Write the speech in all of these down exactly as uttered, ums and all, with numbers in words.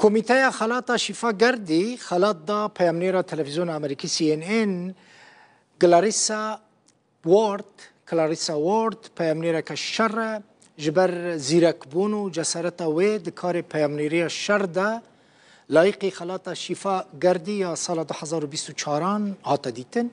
Komîteya Xelata Şîfa Gerdî xelat da peyamnêra televîzyona Amerîkî C N N, Clarissa Ward. Clarissa Ward peyamnêreke şer e. Ji ber zîrekbûn û cesareta wê di karê peyamnêriya şer de layiqî xelata Şîfa Gerdî ya sala du hezar û bîst û çaran hate dîtin.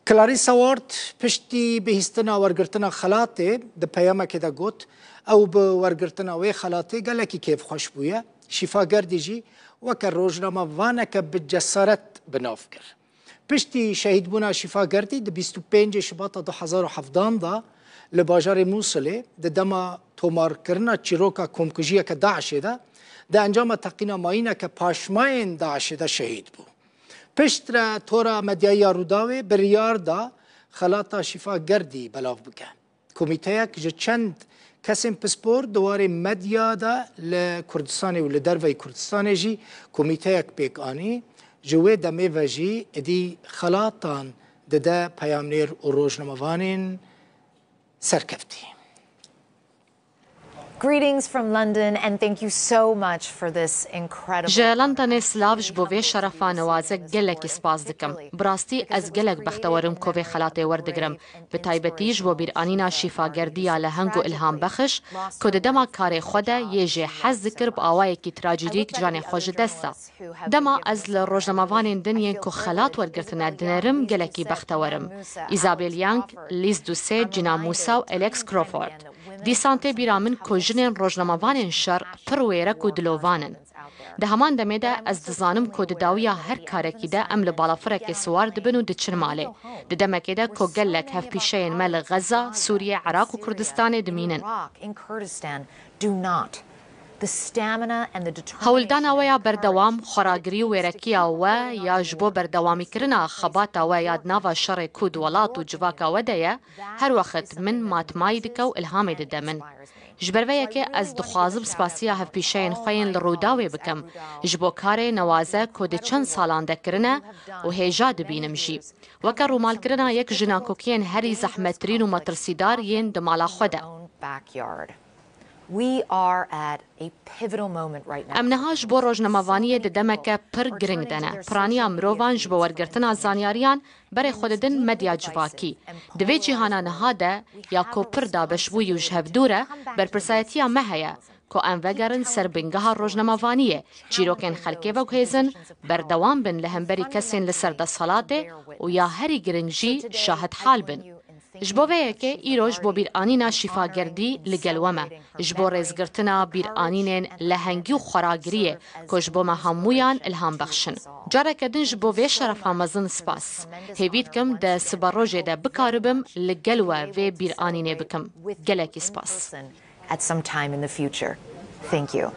Clarissa Ward piştî bihîstina wergirtina xelatê di peyamekê de got, ew bi wergirtina wê xelatê gelekî kêfxweş bûye. Şîfa Gerdî jî weke rojnamevaneke bi cesaret bi nav kir. Piştî şehîdbûna Şîfa Gerdî di bîst û pêncê Şibata du hezar û hevdan de li bajarê Mûsilê di dema tomarkirina çîroka komkujiyeke DAIŞê de di encama teqîna mayîneke paşmayên DAIŞê de şehîd bû. Piştre tora medyayî ya Rûdawê biryar da xelata Şîfa Gerdî belav bike. Komîteyek ji çend kesên pispor di warê medya de li Kurdistanê û li derveyî Kurdistanê jî komîteyek pêk anî. Ji wê demê ve jî êdî xelatan dide peyamnêr û rojnamevanên serkeftî. Greetings from London and thank you so much for this incredible Ji Londonê silav ji bo vê şerefa newaze gelekî spas dikim. Bi rastî ez gelek bextewer im ku vê xelatê werdigirim. Bi taybetî ji bo bîranîna Şîfa Gerdî ya leheng û îlhambexş ku di dema karê xwe de yê jê hez dikir bi awayekî trajîdîk canê xwe ji dest da. Dema ez li rojnamevanên din yên ku xelat wergirtine dinerim gelekî bextewer im. Isabel Young, Liz Doucet, Gina Musa û Alex Crawford. Dîsan tê bîra min ku jinên rojnamevanên şer pir wêrek û dilovan in. Di heman demê de ez dizanim ku di dawiya her karekî de em li balafirekê siwar dibin û diçin malê. Di demekê de ku gelek hevpîşeyên me li Xeza, Sûriye, Iraq û Kurdistanê dimînin. Hewldana we ya berdewam, xweragirî û wêrekiya we ya ji bo berdewamîkirina xebata we ya di nava şerê ku di welat û civaka we de ye, her wext min matmayî dike û îlhamê dide min. Ji ber vê yekê ez dixwazim spasiya hevpîşeyên xwe yên li Rûdawê bikim ji bo karê newaze ku di çend salan de kirine û hêja dibînim jî. Weke rûmalkirina yek ji nakokiyên herî zehmettirîn û metirsîdar yên di mala xwe de. Em niha ji bo rojnamevaniyê di demeke pir giring de ne. Piraniya mirovan ji bo wergirtina zanyariyan berê xwe didin medya civakî. Di vê cîhana niha de ya ku pir dabeşbûyî û ji hev dûr e, berpirsayetiya me heye ku em vegerin ser bingeha rojnamevaniyê, çîrokên xelkê veguhêzin, berdewam bin li hemberî kesên li ser desthilatê û ya herî giring jî şahidhal bin. Ji bo vê yekê îro ji bo bîranîna Şîfa Gerdî li gel we me, ji bo rêzgirtina bîranînên lehengî û xweragiriyê ku ji bo me hemûyan îlhambexş in. Careke din ji bo vê şerefa mezin spas. Hêvî dikim di siberojê de bikaribim li gel we vê bîranînê bikim. Gelekî spas. At some time in the future. Thank you.